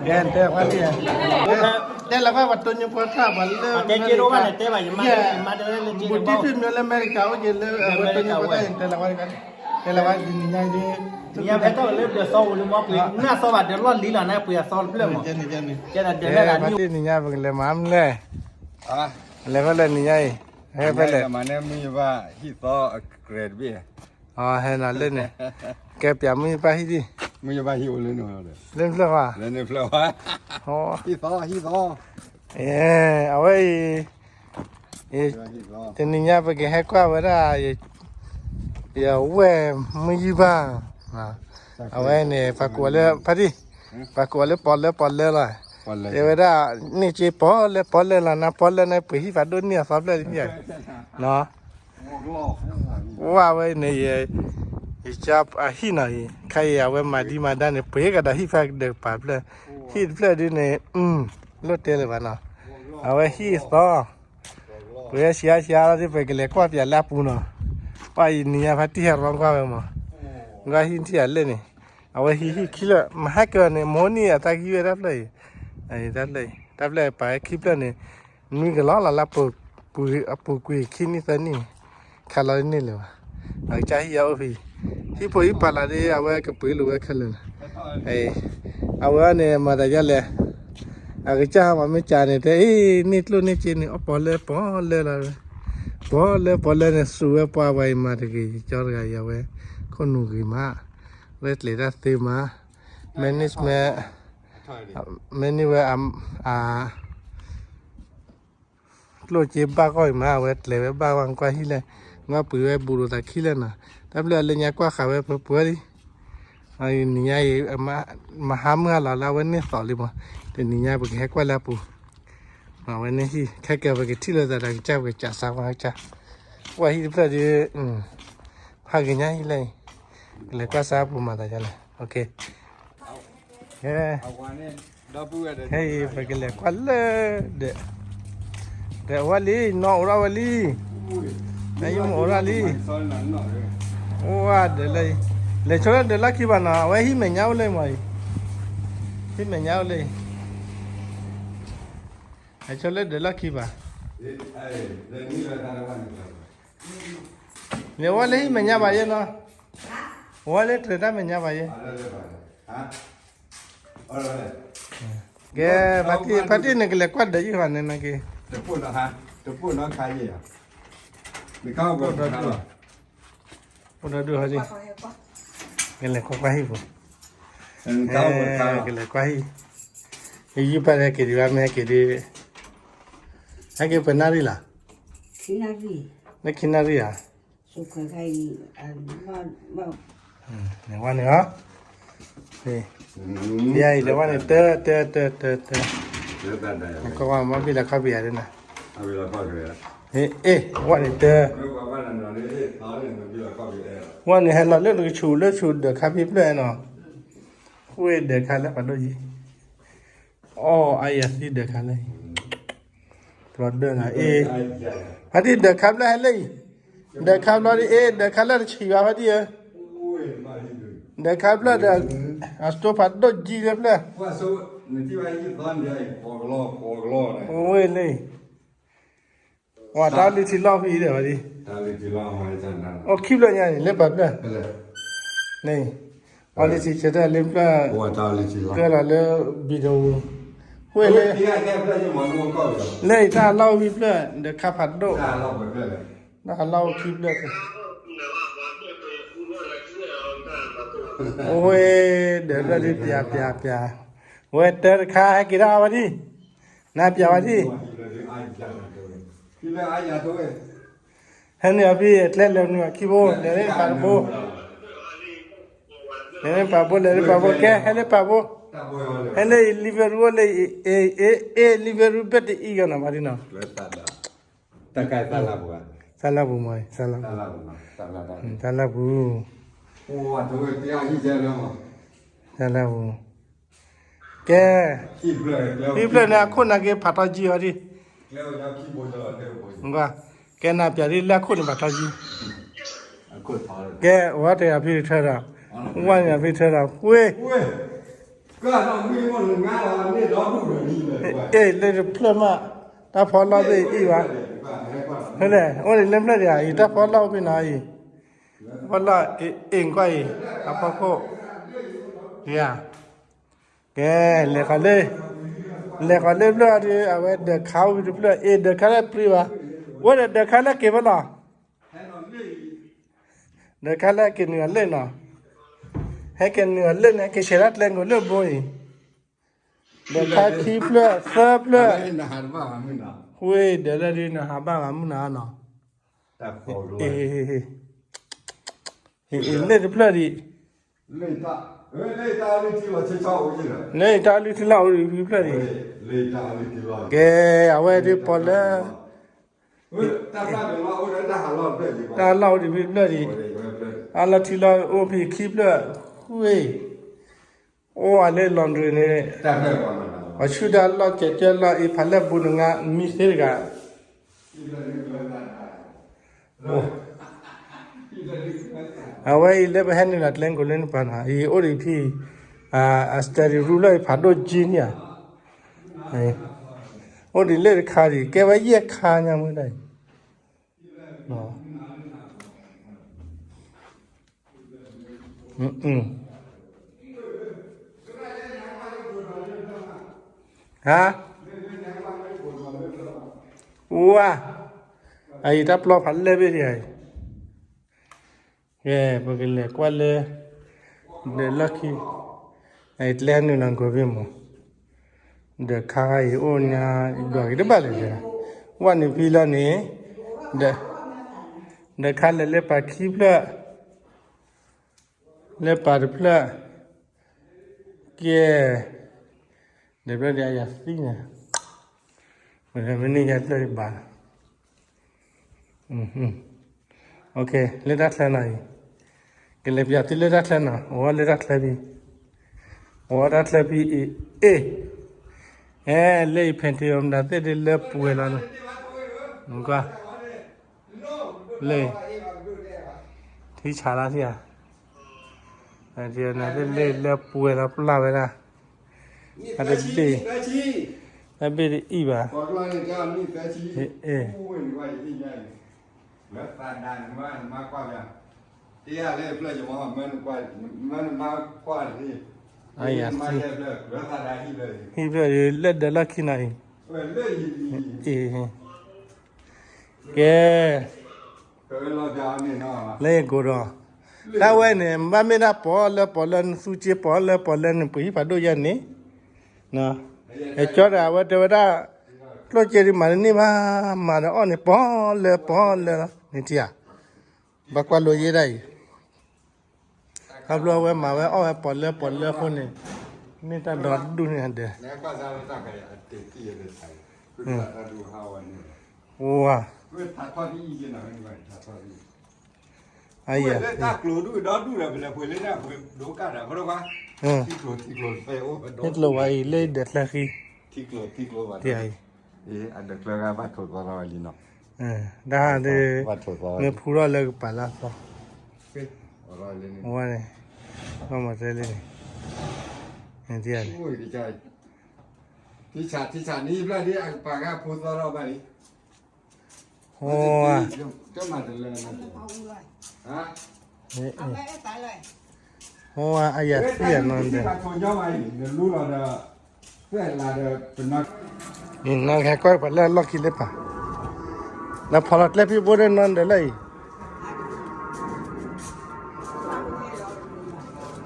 ကဲ, တဲလီၤဘၣ်ပှၤတိညိပှၤထၣ်ပှၤလၢ တဲက့ၤဒိၣ်ဘၣ်န့ၣ် တဲဘၣ်ယမါ ယမါတဲဝဲလၢ ဘူးတံၢ်ထွံၣ်မၠိလၢအမဲရကၤအိၣ်က့ၤလၢ အဝဲတိညိပှၤထၣ် တဲလီၤဘၣ် တဲလီၤဘၣ်ဒ်နံၤညါအံၤဒ် နံၤညါဖဲထီၣ်လၢဒၢးသီဝံၤလၢမီပှ့ၤ နၢ်သီဘၣ်ဒၢးလီၢ်လံလီၤ နၢ်ပှ့ၤအသီတဖျၢၣ်မး ကဲနၤဒၢးလၢဂၤနံၣ် နံၤညါပကလဲၤမၤမနုၤလဲၣ် လဲၤဖဲလဲၣ်နံၤညါအံၤ ဟဲဖဲလဲၣ် မၤန့ၢ်မုၢ်ယဘၣ်ဟံၣ်သီအကြဲးတဘ့ၣ် အဟဲနၤလၢန့ၣ် ကဲပျးမုၢ်ယဘၣ်ဟံၣ်ဒံး မုၢ်ယဘၣ်ဟံၣ်အိၣ်လၢန့ၣ် လၢနဖျၢၣ်ဘၣ် လၢနဖျၢၣ်ဘၣ် ဟံၣ်သီဟံၣ်သီ အဝဲအံၤ တနံၤညါပကဟဲကွၢ်ဝဲဒၣ် ယဝဲၢ်မုၢ်ယဘၣ် အဝဲန့ၣ် ပှၤကိးလၢ ဖါတံၢ် ပှၤကိးလၢပီၤလၢပီၤလၢလီၤ တဲဝဲဒၣ် န့ၢ်က့ပီၤလၢပီၤလၢလီၤ နပီၤလၢနပှ့ၤဟံၣ်ဖးဒိၣ်န့ၢ်အသီဖျၢၣ် ဝဲဝဲန့ၣ် ယကၢအဟံၣ်နီၤအံၤ ခါအံၤအဝဲမၤဒံမၤဒါန့ၣ် ပှ့ၤကဒီးဟံၣ်ဖးဒိၣ်ပာ်ဖျၢၣ် ဟံၣ်တဖျၢၣ်ဒ်န့ၣ် လိၣ်တဲလၢၤဘၣ်နီၤ အဝဲဟံၣ်သီ ပှ့ၤဆံးဆံးလီၤ ပကလဲၤကွၢ်ပၠးလၢအပူၤနီၤ ပှၤအံၤနံၤညါဖါတံၢ်ဟဲရီကွၢ်ဝဲမး ကွၢ်ဟံၣ်ထံၣ်အလဲၣ်န့ၣ် အဝဲဟံၣ်ဟံၣ်ခံလၢာ် မဟါကၢန့ၣ် မဟိန့ၢ်အသးကဟံၣ်ဝဲတၢ်ဖျၢၣ်အံၤ တၢ်ဖျၢၣ်အံၤ တၢ်ဖျၢၣ်ပာ်ဝဲခံဖျၢၣ်န့ၣ် နွံကလီလီၤလၢ အပူၤကွံာ်ခံနံၣ်သၢနံၣ် ခးလီၤန့ၢ်လၢၤဘၣ် အကစၢ်ဟံၣ်ယၤအိၣ်ဖဲ ဟံၣ်ဖိဟံၣ်ပာ်လီၤဒီး အဝဲကပှ့ၤလိာ်ဝဲခဲလၢာ်လီၤ အဝဲန့ၣ်မၤသးဒ်လဲၣ် အကစၢ်ဟးမၤမ့ၢ်ကၢန့ၣ် တဲအ့ၣ် န့ၢ်ကျိၣ်န့ၢ်စ့န့ၣ် အီၣ်ပီၤလၢပီၤလၢလီၤ ပီၤလၢပီၤလၢန့ၣ် စူးဝဲပှၤဝဲအံၤမၤတဂ့ၤ ကၠီတဂၤအံၤ အဝဲ ခိၣ်နူာ်ဂ့ၤမး ရဲၣ်ကျဲၤတၢ်သ့မး management မ့ၢ်န့ၢ်ဝဲ ကျိၣ်စ့ဘၣ်ဂီၢ်အံၤမး အဝဲကျဲၤဝဲဘၣ်ဝဲကွၢ်ဟံၣ်လဲၣ် ကွၢ်ပှ့ၤဝဲဘူးလိာ်သးခံလၢာ်နီၤ တၢ်ဖျၢၣ်အလၢညါကွၢ်ဃာ်ဝဲပှဲၤပှဲၤလံ နံၤညါအံၤ မဟါမုၢ်ဟါလီၤလၢအဝဲန့ၢ်သီလံမး တနံၤညါပကဟဲကွၢ်လၢအပူၤ အဝဲန့ၢ်ဟံၣ် ခဲကဲပကထံၣ်လိာ်သးဒီးကစၢ် ပကစးစးဝဲကစၢ် ကွၢ်ဟံၣ်တဖျၢၣ်ဒီး ဖးဂ့ၤညါဟံၣ်လၢအံၤ ကလဲၤကွၢ်စၢ်ပူၤမၤသးဒ်လဲၣ် ခဲအံၤ ပကလဲၤကွၢ်လၢ ဒၢး ဒၢးဝဲလံ နီၢ်အိးထီၣ်ဝဲလံ နယမ့ၢ်အိးထီၣ်လံ အိၣ်ဝဲဒၢးလၢအံၤ လဲၤဆိလၢဒၢးလီၢ်ခံဘၣ်နီၤ အဝဲဟံၣ်မဲာ်ညါအိၣ်လၢမ့ၢ်အံၤ ဟံၣ်မဲာ်ညါအိၣ်လၢအံၤ လဲၤဆိလၢဒၢးလီၢ်ခံဘၣ် လဲၤဝဲလၢဟံၣ်မဲာ်ညါဘၣ်ယဲနီၤ ဝဲလၢတြဲၤတၢ်မဲာ်ညါဘၣ်ယဲ ကဲ ဖါတံၢ်န့ၣ်ကလဲၤကွၢ်ဒၢးယုၢ်ဃီန့ၣ်နက့ၤ အိၣ်ဒီးဒုးဟီဒံး ကလဲၤကွၢ်ကွၢ်ဟံၣ်ပူၤ ကလဲၤကွၢ်ဟံၣ် ယယုၢ်ပၢ်ဟဲက့ၤဒံးဘၣ် မ့ၢ်ဟဲက့ၤဒံး ဟဲက့ၤပှဲၤနၣ်ရံၣ်လီၤ လၢခံနၣ်ရံၣ်ဧါ နဝဲန့ၣ်လီၤ ယအံၤလဲၤဝဲန့ၣ် တၢ တၢ တၢ တၢ တၢ ကဝၢ်မ့ၢ်ဘံၣ်လီၤခီၣ်ဖံးယၤဒ်န့ၣ် အ့ၣ် ဝဲန့ၣ်တၢ ဝဲန့ၣ်ဟဲလီၤလၢနကဆူၣ်လၢဆူၣ်ဒၢးခါဖံးဖျၢၣ်နီၤ ဝဲဒၢးခါလၢပှၤဒိၣ်ယံၤ အီၣ်အါယၤသံဒၢးခါလၢ ပျီဒၢးနၤအ့ၣ် ဖါတံၢ်ဒၢးခါဖျၢၣ်ဟဲလၢအံၤ ဒၢးခါဖျၢၣ်ဒ်အ့ၣ် ဒၢးခါလၢတဆံးဘၣ်ဖါတံၢ်ဧၢ ဒၢးခါဖျၢၣ်ဒီး အစတိဖးဒိၣ်ကံလၢဖျၢၣ် ဝဲလၢ အီၣ်တၢ်လံထံလီၢ်ဖံးဒီး အီၣ်ခံဖျၢၣ်ညါန့ၣ် လၢပှၤဖျၢၣ် န့ၣ် အီၣ်လံထံဆၢထၢၣ်လၢဖျၢၣ် ကဲလီၤလၢ ဘံၣ်တဝူ ဝဲလၢ လၢအံၤတၢ်လီၢ်အိၣ်ဖံးဖျၢၣ် ဒၢးခါဖးဒိၣ် တၢ်လီၢ်အိၣ်ခံဖျၢၣ် ဝဲ ဒၢးဖျၢၣ်ဒ်ပျးပျးပျး ဝဲတၢတခါဟဲက့ၤဒၣ်ဝဲဒၣ် နၤပျးဝဲဒၣ် ဟဲန့ၣ်အီၤဖံးကျဲလဲၤနုာ်အခံဘိ လဲၤလၢပာ်တဘိ လဲၤလၢပာ်ဘိ လဲၤလၢပာ်ဘိ ကဲ ဟဲလၢပာ်ဘိ ဟဲလၢအံၤ လံဝဲရူအိၣ်လၢအံၤ အ့ အ့ လံဝဲရူဘၣ်တအံၤဂီၢ်နီၤ ဖါတံၢ်နီၤ တၢ်ကါသၣ်လၢပူၤ သၣ်လၢပူၤမး သၣ်လၢပူၤ သၣ်လၢပူၤ သၣ်လၢပူၤ ကဲ ဟံၣ်ဖျၢၣ်န့ၣ် အခိၣ်နၢ်က့ၤဖးထီကံအီၤဒံး ကဲနၤပျးဒ်လၢအခိၣ်န့ၣ်ဖးထီကံ ကဲ ဝဲတဂၤဖံးတထၢဒီး ဝဲန့ၣ်ဖဲထၢဒီး ဝ့ၢ်, အဲၣ်လၢတဖျၢၣ်မး, တၢ်ဖီလီၢ်သ့ၣ်အံၤဘၣ်, ဖဲလဲၣ် အိၣ်ဒံးလၢဖျၢၣ်ဒံးဧါအံၤ, တၢ်ဖီလီၢ်အိၣ်ဖဲနီၤအံၤ, တၢ်ဖီလီၢ်အံၤကွၢ်အံၤ, တၢ်ဖီခိၣ်, ယၤ ကဲ, လဲၤဃီၤလၢ, လဲၤဃီၤလၢဖျၢၣ်အံၤဒီး အဝဲဒၢးခါအိၣ်ဖဲတဖျၢၣ်, အ့ၣ် ဒၢးခါလၢပျံၤဘၣ်, အိၣ်ဒီးဒၢးခါလၢက့ၤဖဲလီၤ, ဒၢးခါလၢက့ၤနုာ်အလၢၢ်နီၤ, ဟဲက့ၤနုာ်အလၢၢ်န့ၣ် ကဆဲးဒၣ်ကျဲကိးလၢဘိအံၤ, ဒၢးခါခံဖျၢၣ်သၢဖျၢၣ်, ဝ့ၢ်ဒၢးလၢဒ်နဟးဘၣ်ဂၤမုၢ်နၤနီၤ, အ့ၣ်, လၢၢ်တဖျၢၣ်ဒံး လၢတၢ်လုၢ်ထံလီၢ်အိၣ်ဒံး ဖဲဖျၢၣ်ဒံး, ကဲ, အဝဲဒ်ပီၣ်လၢ, တၢ်လီၢ်အိၣ်ဒံးဖဲဖျၢၣ်ဒံး, တၢ်လီၢ်ထံလီၢ်အိၣ်ဖဲခံဖျၢၣ်, ဝ့ၢ်, အိၣ်ဝဲလၢ laundry န့ၣ်, အဆူၣ်တၢ်လီၢ်ကဲးကဲလီၢ်အံၤ ဖးလဲၢ်ဘူးနငါမံသ့တဂၤ အဝဲအံၤလၢပဟဲနုာ်လီၤကျဲကိးလၢနပၤနီၤ, အံၤအိၣ်ဒံးဖဲ, အ study room လၢအံၤဖးဒိၣ်ကၠံန့ၣ်ဧါ, အိၣ်ဒံးလၢတခါဒံး ကဲဝဲယဲၢ်ခါညါမ့ၢ်ဒၣ်အံၤ ဟါ, ဝါ, အအံၤတၢ်ပျီဖးလဲၢ်ဘ့ၣ်ဒံးအံၤ, ကဲ, ပကလဲၤကွၢ်လၢ, ဒၢးလီၢ်ခံ, အအံၤကျဲနုာ်လီၤကိးဘ့ၣ်မး, ဒၢးခါအံၤအိၣ်ညါ, ဒွးက့ၤတဘၣ်လဲၣ်, ဝဲန့ၣ်ဖဲလီၤန့ၣ်, ဒၢးခါလဲၤလၢပၤခံဖျၢၣ်, လၢပၤတဖျၢၣ်, ကဲ, ဒီးဖျၢၣ်ဒံးအယၤသံန့ၣ်, မ့ၢ်န့ၢ်ယၤဖျၢၣ်ဒံးဘၣ်, လၢတၢ်ချၢနီၤအံၤ, ကလဲၤပျးသုလၢတၢ်ချၢနီၤ, အိၣ်လၢတၢ်ချၢဖဲ, အိၣ်တၢ်ချၢဖဲအံၤ, အ့ၣ်, အဲ လၢအံၤ ဖဲထံအီၤမတၤသ့ၣ်ဒ်လၢပှဲၤလီၤန့ၣ်, ကွၢ် လၢ, ထံဆးလၢထံဧါ, ဖဲထံအီၤမတၤသ့ၣ်လၢလၢပှဲၤလီၤပျၢ်ဝဲဒၣ်, အတဘ့ၣ်, တၢ်ဘ့ၣ်တအံၣ်ဘၣ်, အဲ, အယၤသံ, ဟံၣ်ဖျၢၣ်အံၤလၢဒၢးလီၢ်ခံနီၤအံၤ, အ့ၣ်, ကဲ, လၢယကိးဒီး, တၢ်ဝဲန့ၣ် ဘၣ်မ့ၢ်ဒၣ်ပီၣ်လၢပီၣ်လၢနသူက့ ပီၣ်လၢပီၣ်လၢနပှ့ၤဟံၣ်ဖးဒိၣ်ယဲၢ်န့ၣ်, အကၠီဒီးအဝဲတဲဝဲဒၣ်, ကျိၣ်စ့ဒ်မၤတန့ၢ်ဘၣ်, မၤဒီးအီၣ်န့ၣ် ပီၣ်လၢပီၣ်လၢလီၤ န့ၣ်ထံဧါ, ဘၣ်ကွၢ်လိယဲဒၣ်အံၤ ခီဖျိအဝဲမၤဝဲအီၣ်ဝဲပီၣ်လၢပီၣ်လၢအဃိန့ၣ်, မ့ၢ်တၢ်ဒီဒူၣ်န့ၣ်ဒီး, ဝါ, အယၤ, ဟ့ၣ်ကျိၤဝဲအံၤလၢဒၢးချၢဃံ, ထံကျိၤဝဲအံၤလၢဒၢးချၢဃံ, ထံအံၤ ဒ်, မ့ၢ်ဖူထီၣ်လၢကပၤလၢအသီ, ဝါန့ၣ်, ဘၣ်မၤတဲလံန့ၣ်, ထံဆး ထံဆးန့ၣ် ဖျၢၣ်ဒ်အကပၤဂၤဖိသီထီၣ်ဘၣ်လံ, ဝါ, ဝါ အယၤသံအနီၢ်ဒဲး နီၢ်ကဟဲကွၢ်ပှၤလၢအလီၢ်ခံလၢပၤ, နဖီလီၤကျဲဖံးဘိဒၣ်နီၢ်ဒဲးလၢအံၤ,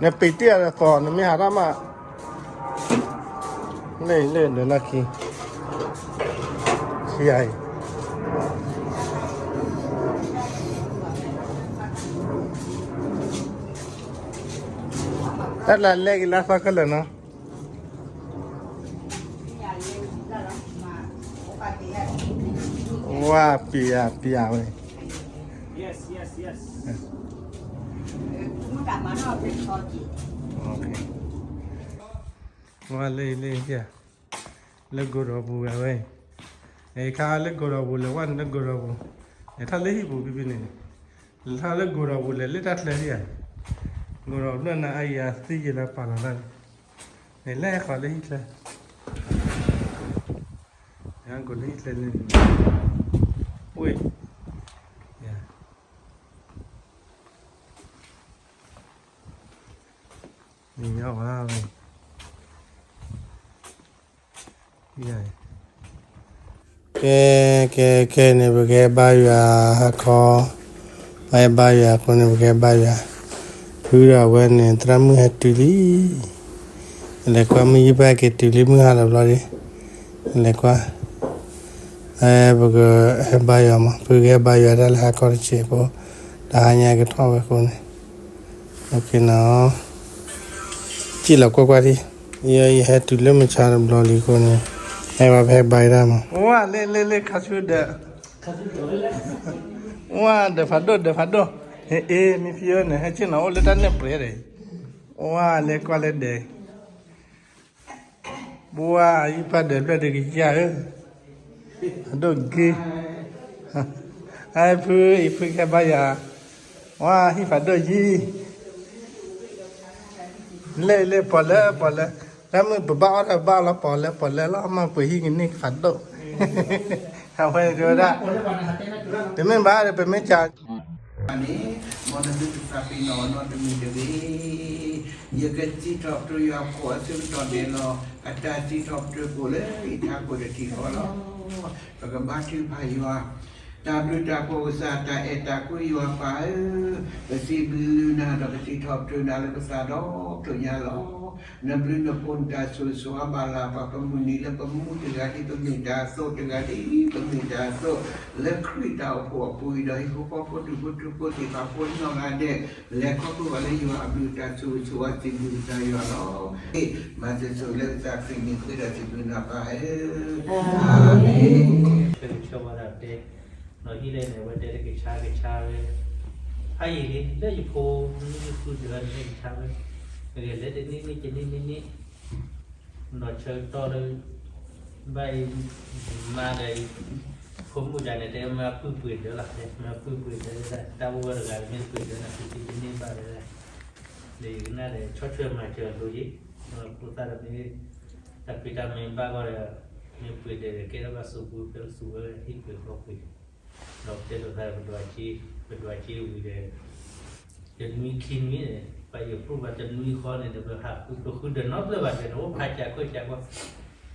နပ့ၤတ့ၢ်အီၤဒီးသီ နမ့ၢ်ဟးထီၣ်မး, လၢအံၤလၢဒၢးလီၢ်ခံ, ခံဂၤအံၤ, တၢ်လၢလဲၤက့ၤလၢသီခဲလၢာ်နီၤ ဝါ ပျၤ ပျၤဝဲ, ဝါ လၢ လၢ လၢကိးဒီးပူၤဝဲဝဲ, အခါလၢကိးဒီးပူၤ လဲၤဝဲန့ၣ်လၢကိးဒီးပူၤ, လဲၤထီၣ်လၢဟံၣ်ပူၤဖံဖံန့ၣ်, လဲၤထီၣ်လၢကိးဒီးပူၤ လဲၤလၢတၢ်ချၢဟံၣ်ဧါ, ကိးဒီးဘျၢၣ်နၤအါယၤသံယလၢပာ်လီၤတၢ်န့ၣ်, န့ၣ်လဲၣ်ဃီလၢဟံၣ်ချၢ, ယကိးလၢဟံၣ်ချၢန့ၣ်, ဝ့ၢ်, ယ, ညီဝဲ, ကဲ, ကဲ, ကဲန့ၣ် ပကဟဲဘါယွၤဟါခီ, ပဟဲဘါယွၤအဃိန့ၣ် ပကဟဲဘါယွၤ, ဖုဒီးအဝဲန့ၣ် သရၣ်မုၣ်ဟဲတုၤလံ, လဲၤကွၢ်မုၢ်ယုၢ်ဘၣ်က့ၤတုၤလံမုၢ်ဟါလီၤဘျီလံ, လဲၤကွၢ်, ပကဟဲဘါယွၤမး ဖုကဟဲဘါယွၤဒၣ်လၢဟါခီတစဲးဖိ, တဟါညါကထီၣ်ဝဲအဃိန့ၣ်, နီၤ စံၣ်လီၤကွၢ်ကွၢ်ထံ, ယဟဲတုၤလၢမုၢ်ဆါတဘျီလံအဃိန့ၣ်, ဟဲဘါဖဲဟဲဘါယွၤဒၣ်မး, ဝါလ့လ့လ့ခါဆူဒီး, ဝါဒီးဖးဒိၣ်ဒီးဖးဒိၣ်, ဟ့ၣ်အ့မ့ၢ်ဖံဧၢန့ၣ် ဟဲဆ့ၣ်နီၤအိၣ်လၢတၢ်နဲၣ်ပြဲၤဒီး, ဝါလ့ကွၢ်လၢဒီး ပှၤယပၢ်ဒီးဖျၢၣ်ဒုးကယၢ်ဧၢ, အဒိၣ်က့, အဖုအံၤဖုကဟဲဘါယွၤ, ဝါဟံၣ်ဖးဒိၣ်ယံၤ, လၢလၢပီၤလၢပီၤလၢ, တၢ်မုၢ်ပဘၣ်အီၣ်တၢ်ဘၣ်လီၤပီၤလၢပီၤလၢလီၤ မ့ၢ်ပှ့ၤဟံၣ်ကန့ၢ်ဖးဒိၣ်, အဝဲန့ၣ်တဲဝဲဒၣ်, တမ့ၢ်ဘၣ်ဒီးပမ့ၢ်က န့ၣ်, မ်နသုတသးပ့ၤနီၣ်အီၤနီတမံၤတဂ့ၤ, ယကစံးထီၣ်ပတြၢၤယွၤအခိၣ်အဆၢကတီၢ်ဒဲးလီၤ, အတၢ်စံးထီၣ်ပတြၢၤကိးလၢယထးခိၣ်တထံၣ်ဃီလီၤ. ပကဘါထုကဖၣ်ယွၤ, တၢ်ဘျုးတၢ်ဖှိၣ်ကစၢ် တၢ်အဲၣ်တၢ်ကွံယွၤပၢ်ဧၢ, ပစံးဘျုးနၤဒီးပစံးထီၣ်ပတြၢၤနၤလၢပသးဒီးကျိၣ်ညါလီၤ. နဘျုးနဖှိၣ်နတၢ်ဆိၣ်ဂ့ၤဆိၣ်ဝါဘၣ်လၢ် ပှၤပမုၢ်နံၤလၢပမူတဂၤဒ်ပမ့ၢ်တၢ်အသိး တဂၤဒ်ပမ့ၢ်တၢ်အသိး, လၢခရံာ်တၢ်အိၣ်ဖှိၣ်အပူၤဒီး ဟံၣ်ဖိဃီဖိဒူၣ်ဖိထၢဖိသ့ၣ်တဖၣ်ဖိနီၢ်ဂၤဒဲး, လဲၤခီဖျိဘၣ်လၢယွၤအဘျုးတၢ်ဆိၣ်ဂ့ၤဆိၣ်ဝါစံးဘျုးကစၢ်ယွၤလီၤ. မၤစၢၤဆိၣ်ဂ့ၤလၢကစၢ်ခရံာ်မံၤဃ့ဒီးစံးဘျုးနၤပၢ်ဧၢ, အၤမ့ၣ်. ဆၢဂ့ၤဆၢဝါဒၣ်တဲ, ဒီးဟံၣ်လဲၣ်န့ၣ် အဝဲတဲလၢကဆါကဆါဝဲ, ဖးယံာ်လံ လၢယဖိမုၣ်ယုၢ်ဃုဒၢးန့ၣ် ကဆါဝဲ, မ့ၢ်ဂ့ၤလၢတနံၣ်နံၣ်တနံၣ်နံၣ်နံၣ် ဒီးဆၢကတီၢ်လၢ ဘၣ်အံၤ မါဒီး ဖိမုၣ်တဂၤန့ၣ် တဲမ့ၢ်ပုၢ်ပှ့ၤဒၢးလီၤ, မ့ၢ်ပုၢ်ပှ့ၤဒၢးဒၣ် တၢ်အိၣ်ဝဲတဂၤတမ့ၢ်ပှ့ၤဒၢးန့ၣ် ပတံတန့ၢ်ဘၣ်ဒၢး, ဒီးယကနၣ်ဒီး ဆီၣ်ထွဲမၤစၢၤအလိၤယံၤ, ဖိသၣ်တမ့ၢ် တၢ်ဖံးတၢ်မၤဘၣ်ဂီၢ်ဒီး မ့ၢ်ပှ့ၤဒၢးဒီး ကဲထီၣ်ဘၣ်စူးပူၤဖဲစူးဝဲဟံၣ်ပှ့ၤဃီပှ့ၤ ဒီးတဲလိာ်သးဒီး ပဒွးက့ဝံၤဒီး တနွံခံနွံန့ၣ် ပှၤအံၤအိၣ်ဖှိၣ်ဘၣ်တနွံဃီန့ၣ်ဒီး ပဟးဃုပဃုဒၢးနီတဖျၢၣ်ဘၣ်ဒၢးန့ၣ် အိၣ်ဖးကၢ်ခိၣ်ကၢ်ကွၢ်,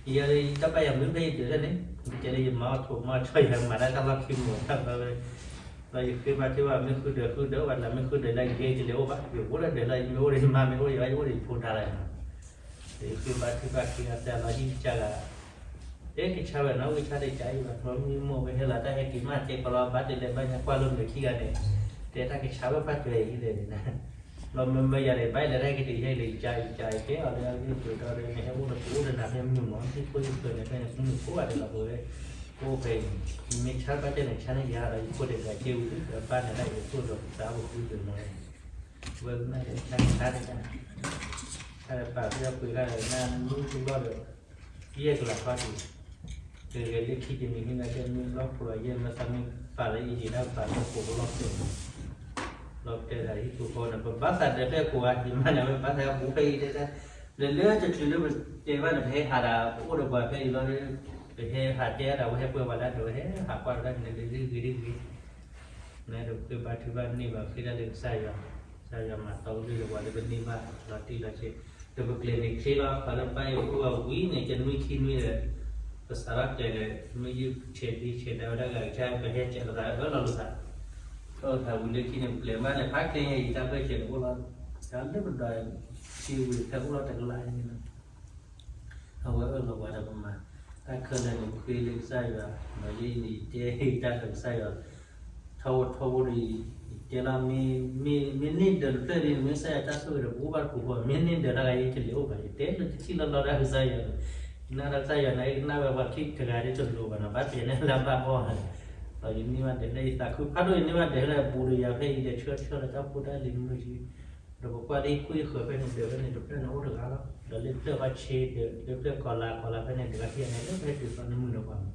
ယၤလၢတၢ်ဘၣ်ယၤမ့ၢ်ဖဲယဒၢးလၢန့ၣ် ယတဲလၢယမၤအီၣ်ထိးမၤအီၣ်ဆီ ယမၤတၢ်တၢ်လီၢ်ခံမူၤတၢ်ဘျီဝဲ, ဒီးယဃ့ဘါထုကဖၣ် မ့ၢ်ဃုဒၢးဃုဒၢးဘၣ်လၢ မ့ၢ်ဃုဒၢးလၢယဲယလဲၤအိၣ်ဘၣ် ယအိၣ်လၢဒၢးလၢ ယမ့ၢ်အိၣ်ဒီးယမါမ့ၢ်အိၣ်ဒီးယအိၣ်ဒီးယဖိတၢ်လီၤ ယဃ့ဘါထုကဖၣ်ခံဂၤသၢဂၤလီၤဟံၣ်ကစၢ်ဂၤ, တဲကဆါဝဲနီၣ် ဝံဆါတကးအံၤဘၣ် မ့မ့ၢ်ဝဲဟဲလီၤတၢ်ဟဲက့ၤမးတဲကီးလီၤ ဘၣ်တလဲၤဘၣ်ညါကွၢ်လၢမဲာ်ခံဂၤန့ၣ်, တဲတၢ်ကဆါဝဲဖးတဲအံၤလဲၣ်န့ၣ်, လီၤမၢမၢယၤန့ၣ် ဘၣ်လဲၤတၢ်ဟဲက့ၤတဟဲလၢယကါယကါယတဲအီၤလၢအဂ့ၢ်ပှဲၤဒီး နဟဲအိၣ်ဒီးပအိၣ်ဒီးနၤဖဲမုၢ်မး ဟံၣ်ဖိဟံၣ်ဃၢၤန့ၣ် ဖဲန့ၣ်မုၢ်ကိးဂၤဒဲးလီၤပဝဲ, အိၣ်ဖဲအံၤန့ၣ်, နမ့ၢ်ဆါဘၣ်တဲန့ၣ် ဆါန့ၢ်ယၤဒီး ယဖိဒဲးဒၣ်က့ဝံၤလံ ဒီးဘၣ်န့ၣ်ဒၣ်ယဖိဒီးသးအိၣ်ဃုဒၢးမး ဝဲကနၣ်ဒီးဆါန့ၢ်ဆါန့ၢ်, တၢ်ပာ်ဖဲအပှ့ၤတၢ်ဒီး နၢ်မုၢ်တဘျီဒီး, ယဲၢ်ကလးဖးဒံး, တဂဲၤလၢခံတနံၤမ့ၢ်နာ်က့ မ့ၢ်လီၢ်ခိၣ်လီၤယဲၢ်မ့ၢ်သးမ့ၢ်ပာ်လၢအံၤဒံးတၢ်ပာ်လၢခိၣ်ဖိလီၢ်ခိၣ်န့ၣ်, လီၤတဲဒၣ်ဟံၣ်ဖိဃီန့ၣ် ပဘၣ်သးဒၢးဖဲအခိၣ်ဧါ ယမါန့ၣ် ဝဲဘၣ်သးပူၤဖဲအံၤတဲဒၣ်, လၢလၢတချုးလၢပတဲဘၣ်န့ၣ် ပဟဲဟးဒၣ် ပအိၣ်ဒီးပှၤဖဲအံၤလီၤ, ပဟဲဟးတဲဒၣ်ဝဲဟဲပှဲၤပှၤလၢအဒၢးဝဲဟဲဟးကွၢ်တၢ်န့ၣ် လၢဂ့ၤဂ့ၤဂ့ၤ နဒီးပဃ့ဘါထုကဖၣ်န့ၢ်ဘၣ်ဃ့တၢ်လၢကစၢ်ယွၤ, ကစၢ်ယွၤမၤသီကလုၢ်လၢပှၤလၢပန့ၢ်ဘၣ်လီၤတံၢ်လီၤဆဲး, ဒီးပကျဲၤန့ၣ်ချ့လီၤ ပှၤလၢဘၣ်ယိၣ်ဃုအီၤဝံၤန့ၣ် တနွံခံနွံဒီး, ပစးထီၣ်ကျဲၤဒီး မ့ၢ်ယုၢ်ဆဲးဒံဆဲးဒၣ်ဝဲဒၣ်ဂၤကစၢ် ပဟဲကဲၤလိာ်သးအၢၣ်လီၤလိာ်သး, အၢၣ်လိာ်သးဝံၤလၢခံန့ၣ် ပကျဲၤဘၣ်န့ၣ် ဖးကျဲညါအံၤတၢ်ဘၢၣ်စၢၤန့ၣ်အိၣ်လီၤ, တၢ်လၢပဒွးစ့ဝံၤဖဲအိၣ်လီၤတကလးန့ၣ်လီၤ အဝဲအၢၣ်လီၤပှၤဒီးပမၤ, တၢ်ခဲလၢာ်န့ၣ် ပဃ့လၢကစၢ်ယွၤ, ဒီးယဲအံၤန့ၣ် ယတဲတၢ်လၢကစၢ်ယွၤ, ထီဘိထီဘိဒီး ယတဲလီၤ မ့ၢ်န့ၢ်ဒၢးတဖျၢၣ်ဒီး မ့ၢ်ကစၢ်ယွၤတၢ်ဆိၣ်ဂ့ၤဒီး ပအိၣ်ဘၣ်တပူၤဃီ မ့ၢ်န့ၢ်ဒၢးတၢ်ဂၤ ယတလဲၤအိၣ်ဘၣ် ယတဲလၢတထံၣ်လီၤလီၤတၢ်ကစၢ်ယွၤန့ၣ်, ကနၣ်တၢ်ကစၢ်ယွၤန့ၣ် ကနၣ်ဝဲပှၤခံတဂၤဒ်တလိၤဘၣ်နီၤ ဘၣ်တဲန့ၣ်လၢဘၣ်ဘီၣ်, ဒီးယန့ၢ်ဘၣ်ဒၢးလၢယသးခုဖးဒိၣ် ယန့ၢ်ဘၣ်ဒၢးလၢအဘူးဒီးယၤဖဲအံၤဒီး ဆှၢဆှၢလီၤတၢ်ဖိတၢ်လံၤမုၢ်ဆ့ ဒီးပကွၢ်လၢဟံၣ်ခိၣ်ဟံၣ်ဃၢၤဖဲန့ၣ် ဒၢးဖဲန့ၣ် တဖျၢၣ်န့ၣ်အိၣ်တဂၤလီၤ, ဒီးလၢတဖျၢၣ်ဘၣ်ဆ့ဒၢး လၢတဖျၢၣ်ကီၤလၤကီၤလၤဖဲန့ၣ် ဒၢးဖဲန့ၣ်လၢဖဲဒုးသီနမုၢ်ဒီးပှၤမး,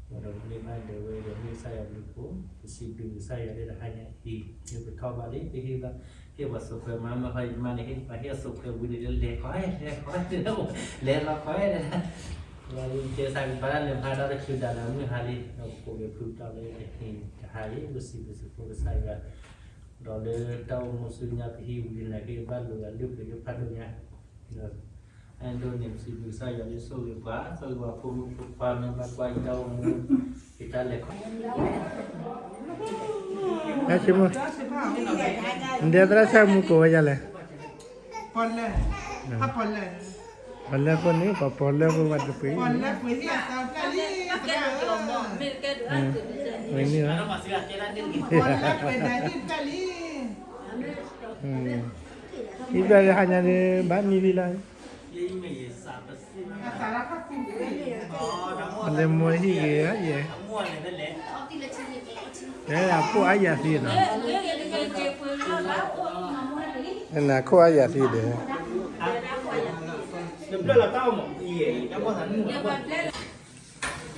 ဒီးပန့ၢ်ဘၣ်ဒၢးဝဲဒီးမ့ၢ်ကစၢ်ယွၤဘျုးဖှိၣ် ပစံးဘျုးကစၢ်ယွၤလၢတဟါညါအံၤ မ့ၢ်ပထီၣ်ဘၣ်လံ ပဟ့ၣ်ဘၣ် ဟ့ၣ်ပှၤစိာ်ခွဲးမး မ့ၢ်ခီယမါန့ၣ် ဟ့ၣ်ပှၤဟ့ၣ်အစိာ်ခွဲးဝံၤန့ၣ် လဲၤခီလဲၤခီ လဲၤလီၤခီ လီၤခီ လီၤကဲစးကဘၣ်တၢ်လဲၤဖးတၢ်တချုးဒၣ်လၢမုၢ်ဟါလံ ဒီးပကိးက့ၤဖုတီၢ်လၢတဟံးတဟါအံၤ ပစံးဘျုးစံးဖှိၣ်ကစၢ်ယွၤ ဒီးလၢတၢ်အိၣ်မူဆူညါပဟံၣ်ဝံၤန့ၣ် က့ၤဘၣ်လိာ်ဂၤလုၢ်ပှ့ၤလၢဖးဒိၣ်ညါ အဲၣ်ဒိးန့ၣ် ပစံးဘျုးကစၢ်ယွၤလၢဆိၣ်ဂ့ၤပှၤ ဆိၣ်ဂ့ၤပှၤဖိမုၣ်ဖိခွါမ့ၢ်ဘၣ်ကွၢ်ယတၢ်အိၣ်မူ ယတၢ်လဲၤခီ တၢ်ဆိကမိၣ် နဒဲသရၣ်ဆၣ်မူကိးဝဲဒ်လဲၣ် ပီၣ်လဲၣ် ပီၣ်လဲၣ် ပီၣ်လဲၣ်ဃိန့ၣ် ပှၤပီၣ်လဲၣ်ဃိဝဲတပှ့ၤ ဝဲန့ၣ်လီၤ ဟံၣ်ဖျၢၣ်လၢဟါညါဒီး ဘၣ်မံလံလီၤ လဲၤမိၢ်ဟံၣ်ဂ့ၤဧါယဲ တဲအခိၣ်အါယၤသံနီၤ နခိၣ်အါယၤသံဒီး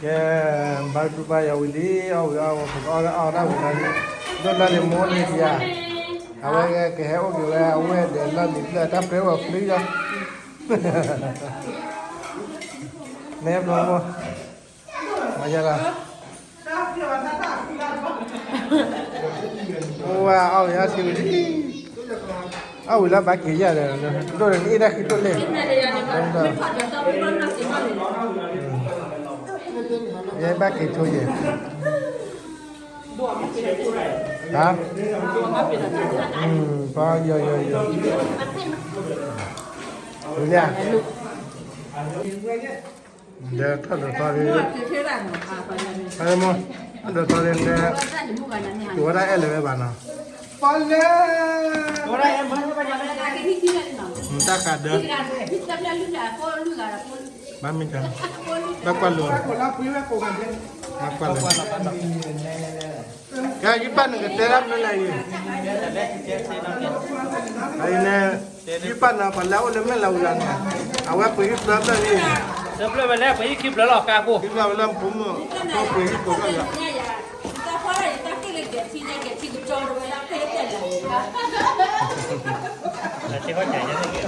ကဲ ဘါတူၢ်ဘါယွၤဝံၤလံ အီၣ်ဝံၤအီၣ်ဝံၤ ပကအီၣ်ဒၣ်အီၣ်ဒၣ်ဝံၤလီၤ ဒိၣ်လၢလံာ်မိၢ်န့ၣ်တယၤ အဝဲကဟဲအိၣ်က့ၤဝဲအဝဲၢ်ဒီးလီၢ်လံၤဖျၢၣ်တၢ်ပြဲဝဲဖျုလီၤ နဲဖျိမိၢ် မၤယၤလီၤ အိၣ်ဝဲအီၣ်ဝံၤအီၣ်ထံဝံၤလံ အီၣ်ဝံၤလၢဘၣ်က့ၤယၤဒီး ဒိၣ်န့ၣ်အ့ၣ်ဒၣ်ဃံတိၢ်လ့ၣ် ယဲဘၣ်က့ၤဆိယဲၢ် ဟါ ပယီၤယီၤယီၤ ဝံၤလံ ဒီးထီၣ်ဒီးသီလံ အမ့ၢ် ထီၣ်ဒီးသီလံ န ကိးဝဲဒၣ်အဲၣ်လၢၤဝဲဘၣ်နီၤ ပီၣ်လဲၣ် တၢ်ဃးဒၢ ဘၣ်မ့ၢ်တၢ် ဘၣ်ကွၢ်လိာ် ဘၣ်ကွၢ်လိာ် ကဲ ယပၢ်နကတဲဒၣ်မနုၤလဲၣ်အံၤ အံၤန့ၣ် ယပၢ်နၤ ပှၤလၢအအိၣ်လၢမဲၢ်လးဝံၤလီၤန့ၣ် အဝဲပှ့ၤဟံၣ်ဖျၢၣ်ဖျၢၣ်လံ တဖျၢၣ်ဝဲလၢပှ့ၤဟံၣ်ခံဖျၢၣ်လီၤ ကါကိၢ် ဟံၣ်ဖျၢၣ်ဝဲလၢပှ့ၤမုၣ် ပှ့ၤဟံၣ်ဖျၢၣ်ဖျၢၣ်လီၤ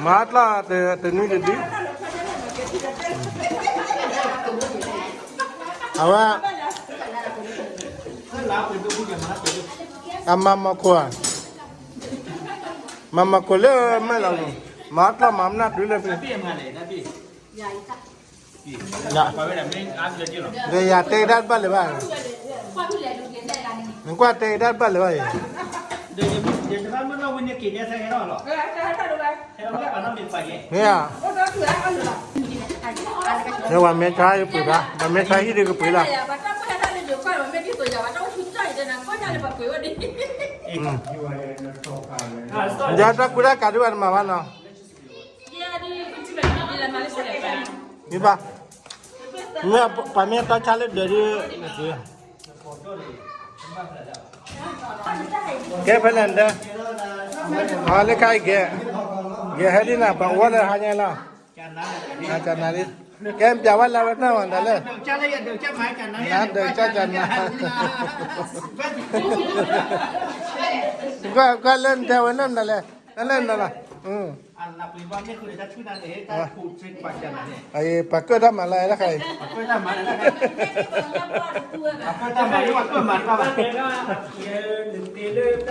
မၤတၢ်တနွံတဒု အဝဲ အမၤမၤခိၣ်ဧါ မၤမၤခိၣ်လၢမဲၢ်လီၤ မၤတၢ်မၤမနၢ်တုၤလၢဖဲ ဒီးယၤတဲဒၣ်တဘၣ်လၢၤဘၣ်, နကွၢ်တဲဒၣ်တဘၣ်လၢၤဘၣ်အံၤ, မ့ၢ်ဧါ, မ့ၢ်ဝဲမဲဆါယပှ့ၤဘၣ်, ပမဲဆါဟံၣ်ဒုးကပှ့ၤဘၣ်, ယတၢ်ကူတၢ်ကးဒုးဘၣ်တမၤဘၣ်နီၤ, မ့ၢ်ဘၣ်, မ့ၢ်ပှၤမ့ၢ်တၢ်ဆါလၢဒၢးဒုး, ကဲဖဲလဲၣ်နတဲ, အလၢခါအံၤကဲ, ကဲဟဲဒ်နၤ ပှၤအိၣ်လၢဟါညါလီၤ, ကနၤလံ, ကဲပျးဝဲလၢဝဲနီၢ်မးဒၣ်လဲၣ်, နဒၢးကၢ်ကနၤ, ကွၢ်လၢနတဲဝဲနီၢ်မးဒၣ်လဲၣ်, တၢ်လဲၣ်နလီၤ, ပှၤကၢၣ်တၢ်မၤလၢတၢ်ခါအံၤ, နဘျီဃီလီၤ,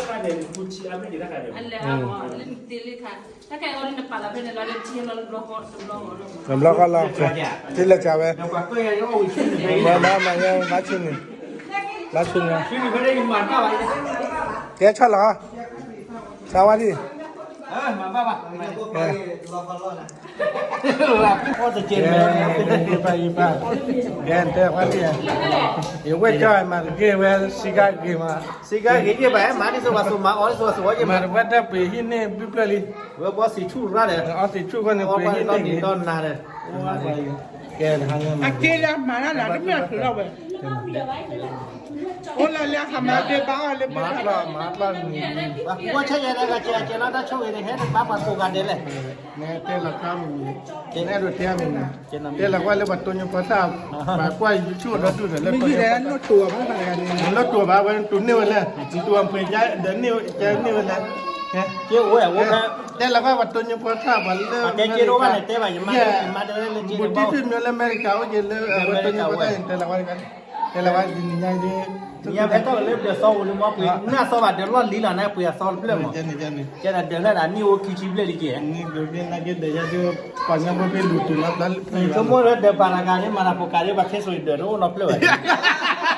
ထံလၢကၢ်ဝဲ, ဘၣ်ဆူန့ၣ်, ဘၣ်ဆူန့ၣ်, ကဲဆီၣ်လီၤ, ဆါဝါဒံၣ် ကဲတဲဖါတံၢ်, ယဝဲၢ်ကၠီမၤတက့ၢ်ဝဲ, စံကါဂ့ၤမး, စံကါဂ့ၤယဲၢ်ဘၣ်, မၤဒ်သိးပှၤစိၤမၤအီၤဒ်သိးပှၤစိၤဝဲယဲၢ်မး, မၤတဝဲတၢ်ပှ့ၤဟံၣ်န့ၢ်ဘုပျၢၢ်လံ, ဝဲဘီစံးဆူၣ်ရၣ်ဒီး, အီသံးဆူၣ်ဃီန့ၣ်ပှ့ၤဟံၣ်န့ၢ်ဂ့ၤ, ကဲ, အက့လၢမၤတၢ်လၢတမ့ၢ်အထုးထီၣ်ဝဲ အိၣ်လၢလၢဟးမၤဘ့ၣ်ဘၣ်အီၤလၢဘ့ၣ်ဘၣ်, မၤကျီၢ်မံၤ, ပှၤကူၣ်ဘၣ်ဆၢယဲၢ်လၢကကဲကဲလီၤတၢ်ဆိၣ်ဂ့ၤန့ၣ် ဟဲတဘၣ်ပှၤကိးဂၤဒဲးလဲၣ်, နတဲလီၤကျီၢ်မံၤ, နအဲၣ်ဒိးတဲမံၤ, တဲလီၤကွၢ်လၢပှၤတိညိပှၤသၣ်, ပှၤကွၢ် YouTube ဒီဒူၣ်ဒီးလၢ မ့ၢ်ဂံၢ်ဒီးလိၣ်တိာ်ဘၣ်ဖဲတဂၤန့ၣ်, လိၣ်တိာ်ဘၣ်ဝဲတူၢ်န့ၢ်ဝဲလဲၣ်, တူၢ်အပှ့ၤကဲဒီးန့ၢ်ဝဲလဲၣ်, တဲလီၤကွၢ်ပှၤတိညိပှၤသၣ်ပှၤလၢ တဲဘၣ်ယမၤ, ဘူးတံၢ်သ့ၣ်မ့ၢ်လၢအမဲရကၤအိၣ်က့ၤလၢအဝဲတိညိပှၤသၣ်န့ၣ် တဲလီၤကွၢ်, တဲလီၤကွၢ်ဒ်န့ၣ်ညါဒ်, ညါဖဲထီၣ်လၢဒၢးသီဝံၤလၢမ့ၢ်ပှ့ၤ နၢ်သီဘၣ်ဒၢးလီၢ်လံလီၤ နပှ့ၤအသီတဖျၢၣ်မး, ကဲန့ၣ်ဒၢးဖျၢၣ်ဒၣ်နံၣ်အိၣ်ခံဆံဘျဲၣ်လံက့ၤ, နံၣ်ဘျဲၣ်နက့ၤဒၢးယါဒ်, ပှၤညီဖိဖဲလူၤတုၤလီၤဘျါလၢဖျၢၣ်, ဆိကမိၣ်လၢဒၢးပာ်တဂၤန့ၣ် မၤတၢ်ဖိကးဒ်ပှၤခဲစိၤဒၢးတအိၣ်နီတဖျၢၣ်ဘၣ်, မ့ၢ်ဒၣ်,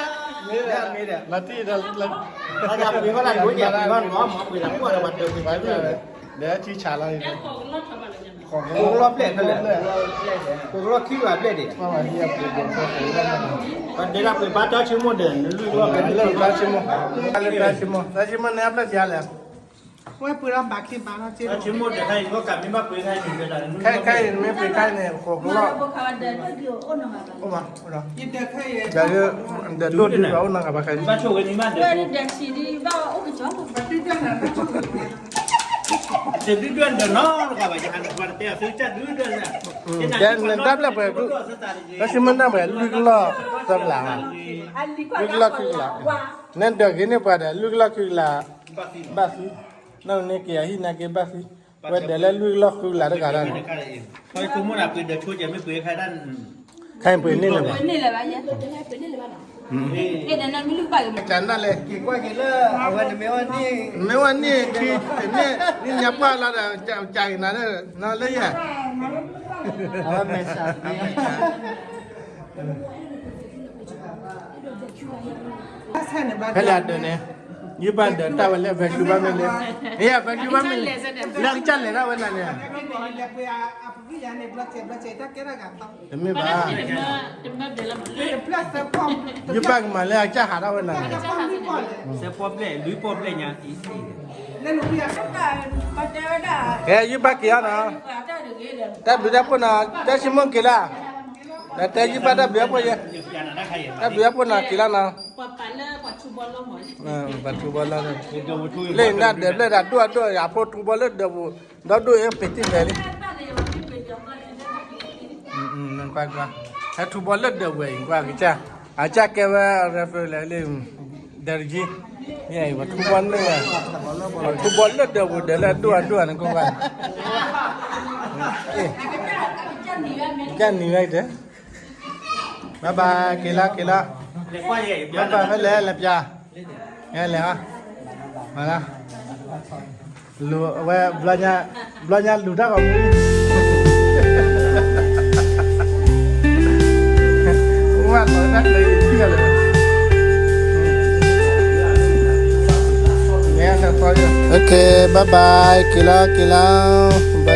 လီၤတံၢ်ဒီးပှ့ၤဘၣ်တၢ်ဒိၣ်ယဲၢ်ပှ့ၤဘၣ်နီၤ ပှ့ၤတၢ်ပှ့ၤတၢ်, ဒီးထံဆးလီၤ, ကိးကလီၢ်ဘျဲၣ်ဖဲလဲၣ်, ကိးကလီၢ်ခံဂၤဘျဲၣ်ဒံး, ပှၤဒဲဒၣ်ပှ့ၤဘၣ်တၢ်ဆိကမိၣ်ဒီး နလွံၢ်ကလီၢ်ဘျဲၣ်, တၢ်ဆိကမိၣ်, တၢ်ဆိကမိၣ်န့ၣ်အဖျၢၣ်ဆံးလဲၣ်, ဝဲပှ့ၤဒီးဘၣ်ခံဘၣ်လီၤ, တၢ်ဆိကမိၣ်ဒီး ခဲအံၤမ့ၢ်ပှ့ၤခဲအံၤန့ၣ် ကိးကလီၢ်, အိၣ်မး, ဒီးဒၢးဒိၣ်ဒုးဘၣ်အိၣ်နီတဂၤဘၣ်ခဲအံၤ, ဘၣ်ဆိၣ်ဝဲန့ၣ်ဘၣ်ဒၢး, တဒုဒၣ်ဒီးနီတဂၤဘၣ်, ယဟးန့ၣ်ပှၤတတဲအီၤသုတၢ်ဒုဒၣ်လၢ, ကဲနတၢ်ဖျၢၣ်ပှဲၤ, တၢ်ဆိကမိၣ်တၢ်ပှဲၤလွံၢ်ကလီၢ်သၢကလးဘၣ်, လွံၢ်ကလီၢ်ခံကလး, နဒၢးဂ့ၤန့ၢ်ပှၤဒီးလွံၢ်ကလီၢ်ခံကလး, ဘၣ်သံ, နီၢ်န့ၣ်က့ၤအဟံၣ်နာ်က့ဘၣ်သံ, ဝဲဒၢးလၢလွံၢ်ကလီၢ်ဃုကလးတဂၤဒၣ်န့ၣ် ခဲအံၤပှ့ၤန့ၢ်လၢၤဘၣ်, ကနၣ်လဲၣ်, မ့ၢ်ဝဲန့ၣ်ခံန့ၣ် နညါပှၢ်လီၤဒီး ကနၤလၢယၤ, ဖဲလဲၣ်အဒၢးန့ၣ်, ယုၢ်ဘၣ်ဒၢးတၢ်ဝဲလၢ Vancouver မ့ၢ်လၢ, အ့ Vancouver မ့ၢ်လၢ, လၢကစၢ်လဲၤဒၣ်ဝဲနၤန့ၣ်, တမ့ၢ်ဘၣ်, ယုၢ်ဘၣ်ကမၤလၢအကစၢ်ဟးဒၣ်ဝဲနၤန့ၣ်, ကဲယုၢ်ဘၣ်က့ၤအီၤနီၤ, တၢ်ဘျုးတၢ်ဖှိၣ်နီၤ, တၢ်ဆိကမိၣ်က့ၤလၢ, ဒီးတဲယုၢ်ဘၣ်တၢ်ဘျုးတၢ်ဖှိၣ်ယဲ, တၢ်ဘျုးတၢ်ဖှိၣ်နီၤက့ၤလီၤနီၤ, ပှၤထူဘီလၢ, လၢနဒၢးဘျဲၣ်ဒၣ်ဒိၣ်အဒိၣ် အဖိထူဘီလၢဒၢးပူၤ, ဒီဒိၣ်အပ့ၤတံၢ်ဖဲလံ, ကွၢ်ကွၢ်, ဟဲထူဘီလၢဒၢးဝဲအံၤ ကွၢ်ကစၢ်, အကစၢ်ကဲဝဲ referee လဲၣ်လံ, ဒၢးတယံၤ, ပှၤထူဘီလၢ, ပှၤထူဘီလၢဒၢးပူၤ ဒၢးလၢအဒိၣ်အဒိၣ်န့ၣ် ကွၢ်ကွၢ်, ကနံၤဝဲက့ၤ, ဘၣ်ဘၣ် က့ၤလီၤက့ၤလီၤ, ဘၣ်ဘၣ်ဖဲလဲၣ်လဲၤပျၢ်, လဲၤလဲၤ, မၤလၢ, လူၤဝဲ, ဘျီညါလူၤတၢ်ဂီၤမူ ဝဲလီၤတၢ်ကျဲၤထံၣ်လၢ, ဘၣ်ဘၣ် က့ၤလီၤက့ၤလီၤ, bye bye.